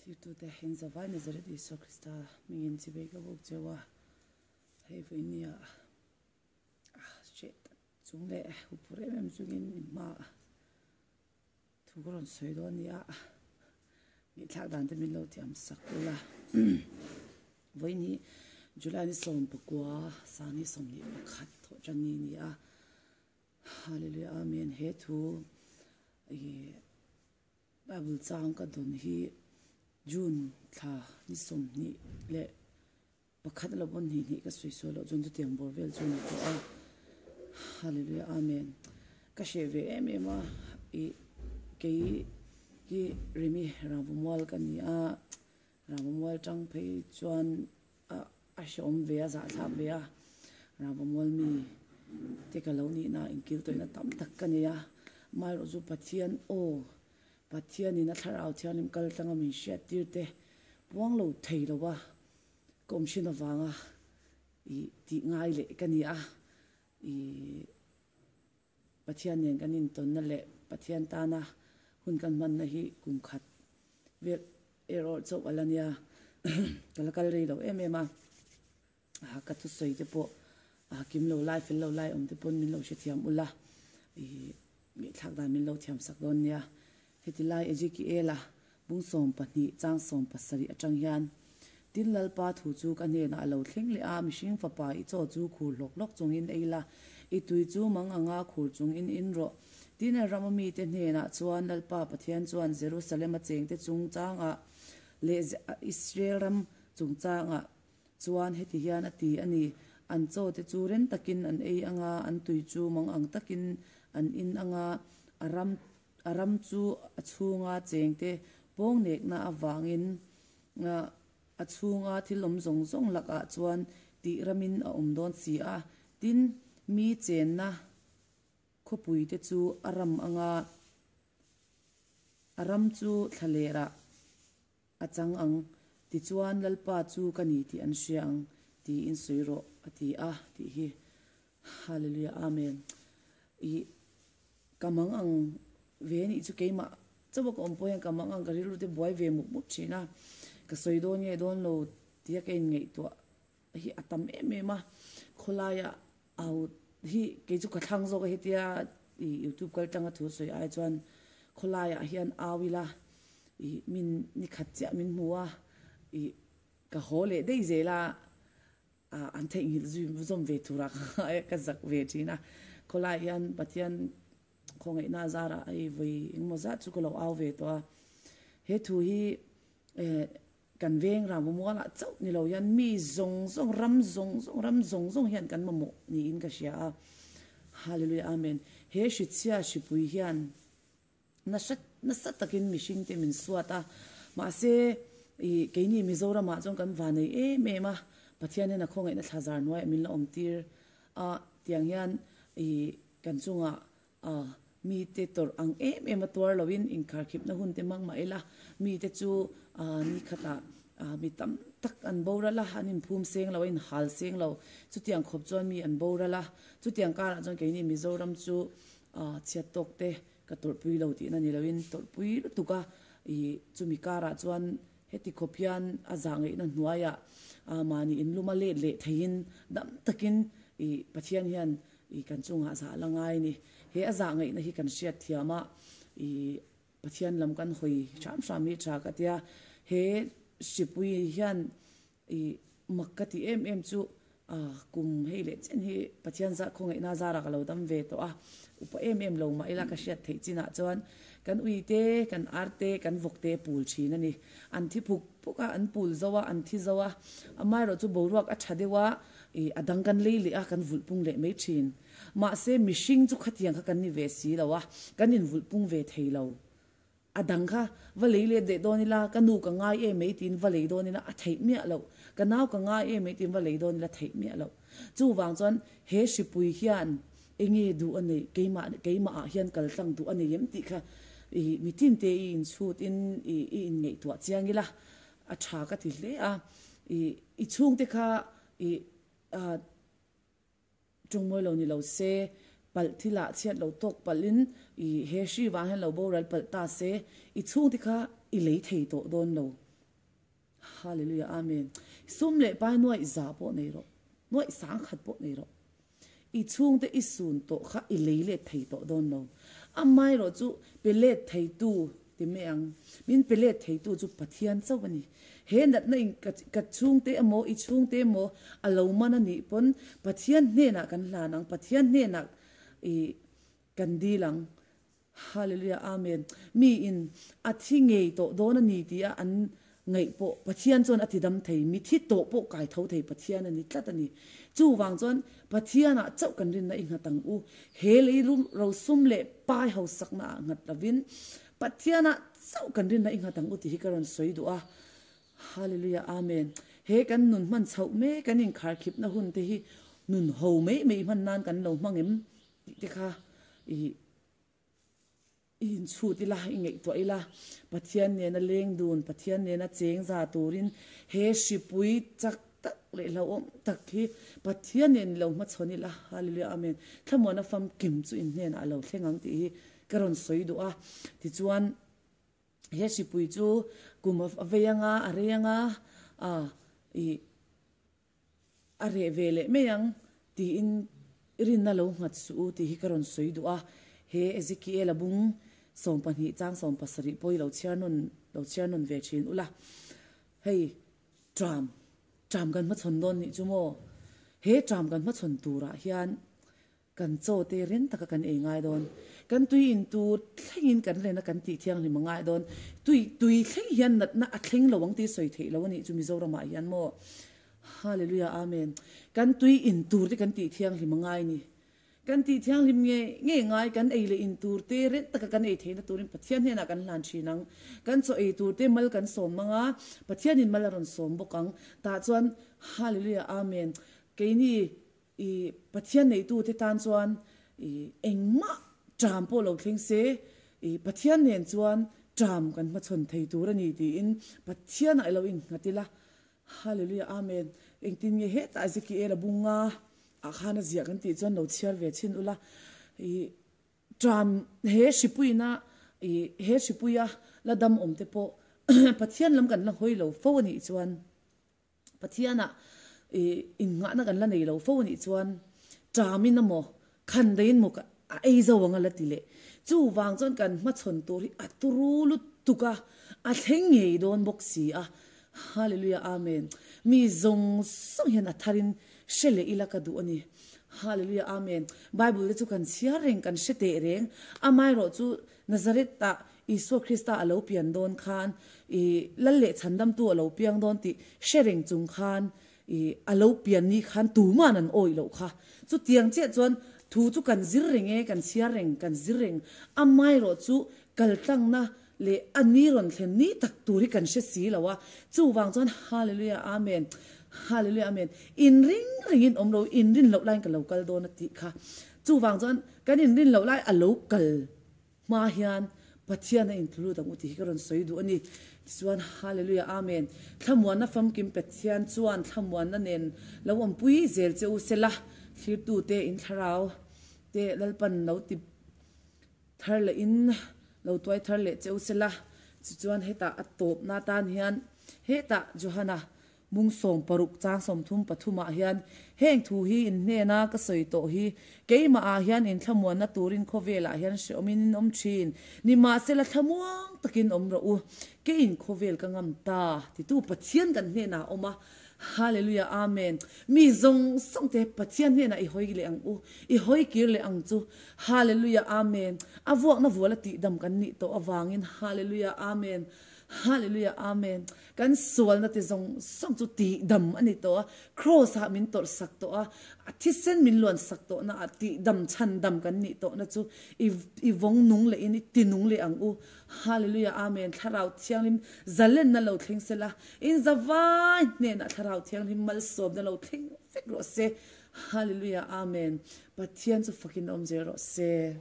Thirtute Hengzavai Nazareth Isua Krista hmingin chibei ka buk cheu a, hei vawinia hreh tak chung leh huphur em em chungin i hma thu ka rawn sawi dawn nia, ngaihthlak dan te min lo thiam sak ula. Vawiin hi July ni 19 sang ni 21 thawh tan ni a ni a, Hallelujah Amen he thu ih Bible chang ka dawn hi June thla ni 21 a lo pawn hnih hnih ka sawi sual loh chuan chutiang bawr vel chu a ni tawh a Hallelujah Amen ka hreh ve em em a ih kei hi Remi Rangvamual ka ni a Rangvamual tang phei chuan a a hrehawm ve a zahthlak ve a Rangvamual mi te ka lo nihna inkil tawihna tam tak ka nei a amaherawhchu chu Pathian aw Pathianin a thlarau thianghlim kal tlanga min hriat tir te puang lo thei lo a ka awm thin avanga ih tih ngai leh ka ni a ih Pathian nen kan intawnna leh Pathian tana hun kan hmanna hi kum khat vel erawh chauh a la nia. Ka la kal rei lo em em a, ka thusawi te pawh kim lo lai fel lo lai awm te pawn min lo hrethiam ula, ih ngaihthlak dan min lo thiam sak dawn nia. Heti lai Ezekiela bung 12 chang 70 atang hian, Tin Lalpa thu chu ka hnenah a lo thleng leh a, mihring fapa i chaw chu khur hlawk hlawk chungin ei la, i tui chu mang anga khur chungin in rawh. Tin a rama mite hnenah chuan Lalpa Pathian chuan Jerusalem-a chengte chungchangah leh Israel ram chungchangah chuan heti hian a ti a ni, An chaw te chu rem takin an ei anga, an tui chu mang ang takin an in anga, a ram A ram chu a chhunga chengte pawngnekna avangin a chhunga thil awm zawng zawng lakah chuan tih ramin a awm dawn si a. Tin, mi chenna khawpuite chu a ram anga a ram chu thlalerah a chang ang, tichuan Lalpa chu ka ni tih an hria ang tiin sawi rawh a ti a tih hi. Hallelujah Amen. Ih ka mang ang ve nih chu keimah chauh a ka awm pawh hian ka mang ang ka rilru te buai ve mup mup thin a, ka sawi dawn nge dawn lo tia ka inngaihtuah hi a tam em em a, khawlaia au hi kei chu ka thlang zawk a hetia ih youtube kal tanga thu sawi ai chuan khawlaiah hian au ila ih min ni khat chiah min hmu a ih ka haw leh daih zel a ah an theihnghilh zui zawm ve turah ka ngai a ka zak ve thin a khawlaiah hian Pathian khawngaihna a zarah hei vawi engemaw zat chu ka lo au ve tawh a he thu hi eh Kan veng Rangvamualah chauh ni lo hian mi zawng zawng, ram zawng zawng, ram zawng zawng hian kan mamawh niin ka hria a. Hallelujah Amen. He hrichhia hripui hian nasa nasa takin mihringte min suat a. Mahse, ih keini Mizoramah chuan kan vanei em em a, Pathian hian a khawngaihna thlazar hnuaiah min la awmtir a, tiang hian ih kan chungah A, mite tawrh ang em em a tuar loin inkharkhipna hun te hmang mah ila, mite chu a ni khatah a mi tam tak an boral a, an inphum seng lo, a inhal seng lo. Chutiang khawp chuan mi an boral a, chutiang karah chuan keini Mizoram chu a chhiat tawk te ka tawrhpui lo tihna ni loin tawrhpui lutuk a, ih chumi karah chuan heti khawp hian a zah ngaihna hnuaiah a mahni inluma let leh theiin dam takin ih Pathian hian I kan chungah zah la ngai a ni. He a zah ngaihna hi kan hriat thiam a, i Pathian lam kan hawi hram hram hi tha ka tia. He hripui hian i mak ka tih em em chu a kum hei leh chen hi Pathian zah khawngaihna zarah ka lo dam ve tawh a, upa em em lo mah ila ka hriat theih chinah chuan kan ui te, kan ar te, kan vawk te pul thin a ni. An thi phuk phuk a, an pul zo a, an thi zo a, amaherawhchu boruak a tha deuh a, Ih, a dang kan lei leh a, kan vulh pung leh mai thin. Mahse, mihring chu khatiang kha kan ni ve si lo a, kan invulh pung ve thei lo. A dang kha va lei let leh dawn ila, ka nu ka ngai em mai tiin va lei dawn ila a theih miah loh. Ka nau ka ngai em mai tiin va lei dawn ila theih miah loh. Chuvang chuan he hripui hian enge duh a neih, keimah keimahah hian kal tlang duh a nei em tih kha ih mitin te i inchhut in ih i inngaihtuah chiang ila a tha ka ti hle a. Ih i chhungte kha I ah tawngmawi lo ni lo se, palh thil ah chhiat lo tawk palh in i he hri vang hian lo boral palh ta se, i chhungte kha i lei thei tawh dawn lo. Hallelujah Amen. Sum leh pai nuaih za pawh nei rawh, nuaih sangkhat pawh nei rawh. I chhungte i sun tawh kha i lei let thei tawh dawn lo. Amaherawh chu pe let theitu ti mai ang. Min pe let theitu chu Pathian chauh a ni. He natna in ka ka chhungte emaw i chhungte emaw a lo man a nih pawn Pathian hnenah kan hlan ang, Pathian hnenah i kan dil ang. Hallelujah Amen. Mi in a thi ngei tawh dawn a ni ti a an ngaih pawh Pathian chuan a ti dam thei, mi thi tawh pawh kai tho thei Pathian a ni tlat a ni. Chuvang chuan Pathian ah chauh kan rinna i nghat ang u. He lei rum rosum leh pai hausakna ah nghat lovin Pathian ah chauh kan rinna i nghat ang u tih hi ka rawn sawi duh a. Hallelujah Amen. He kan nun hman chhoh mek kan inkharkhipna hun te hi nun ho mai mai hman nan kan lo hmang em tih te kha i I inchhut ila, i ngaihtuah ila, Pathian nena leng dun, Pathian nena cheng za turin he hripui chak tak leh hlauhawm tak hi Pathian nen lo hmachhawn ila, Hallelujah Amen. Thlamuana famkim chu in hnenah a lo thleng ang tih hi ka rawn sawi duh a. Tichuan, he hripui chu kum a vei anga, a rei anga, a i. A reh ve leh mai ang tiin rinna lo nghat suh u tih hi ka rawn sawi duh a. He Ezekiel-a bung 12 chang 17 pawh hi lo chhiar nawn lo chhiar nawn ve thin ula. Hei tram tram kan hmachhawn dawn nih chu maw? He tram kan hmachhawn turah hian Kan chaw te ren taka kan ei ngai dawn. Kan tui in tur thlengin kan rena kan tih thianghlim a ngai dawn. Tui tui thleng hian natna a thleng lo ang tih sawi theih lo a nih chu Mizoramah hian maw. Hallelujah Amen. Kan tui in tur te kan tih thianghlim a ngai ni. Kan tih thianghlim nge nge ngai kan ei leh in tur te ren taka kan ei theihna turin Pathian hnenah kan hlan thin ang. Kan chaw ei tur te mal kan sawm ang a, Pathianin mal a rawn sawm bawk ang. Tah chuan Hallelujah Amen. Keini I Pathian neihtute tan chuan i engmah ṭam pawh lo thleng se, i Pathian nen chuan ṭam kan hmachhawn thei tur a ni tiin Pathianah i lo innghat ila. Hallelujah Amen. Engtin nge hetah Ezekiel a bunga ah khan a ziah kan tih chuan lo chhiar ve chhin ula. I ṭam he hripuina i he hripuia la dam awm te pawh Pathian lam kan la hawi lo fo a nih chuan Pathianah i innghahna kan la nei lo fo anih chuan ṭamin emaw khandaiin maw a ei zo ang a la ti leh. Chuvang chuan kan hmachhawn tur hi a turu lutuk a, a thleng ngei dawn bawk si a. Hallelujah Amen. Mi zawng zawng hian a tharin hre leh ila ka duh a ni. Hallelujah Amen. Bible te chu kan chhiar reng, kan hre teh reng. Amaherawh chu Nazareth-ah Isua Krista a lo pian dawn khan i Lal leh Chhandamtu a lo piang dawn tih hre reng chung khan i a lo pian ni khan tuman an awih loh kha. Chutiang chiah chuan thu chu kan zir reng e, kan chhiar reng, kan zir reng. Amaherawh chu kaltlangna leh a ni rawn thlen ni tak tur hi kan hre si lo a. Chuvang chuan Hallelujah Amen, Hallelujah Amen, inring rengin awm lo, inrin loh laiin ka lo kal dawn a tih kha. Chuvang chuan kan inrin loh lai a lo kal. Hma hian Pathian a intlulut ang u tih hi ka rawn sawi duh a ni. Tichuan, Hallelujah, Amen. Thlamuanna famkim Pathian chuan thlamuanna nen lo awmpui zel che u sela, thlirtute in thlarau te Lalpan lo ti thar leh in lo tuai thar leh che u sela. Tichuan, hetah a tawpna tan hian hetah Johana Mung 60 chang 33 ah hian, Heng thu hi in hnena ka sawi tawh hi, keimah ah hian in thlamuanna turin khawvelah hian hreawmin in awm thin. Nimahsela thlamuang takin awm rawh u, keiin khawvel ka ngam ta, titu Pathian kan hnenah a awm a. Hallelujah Amen. Mi zawng zawng te Pathian hnenah i hawi leh ang u, i hawi kir leh ang chu. Hallelujah Amen. A vuakna vuala tihdam kan nih tawh avangin Hallelujah Amen. Hallelujah Amen. Kan sualna te zawng zawng chu tihdam a ni tawh a, Kraws ah min tawrh sak tawh a, a thisen min luan sak tawh na ah tihdam chhandam kan nih tawh na chu i i vawng nung leh in i ti nung leh ang u. Hallelujah Amen Thlarau Thianghlim zalenna lo thleng sela, in zavai hnenah Thlarau Thianghlim malsawmna lo thleng vek rawh se. Hallelujah Amen Pathian chu fakin awm zel rawh se.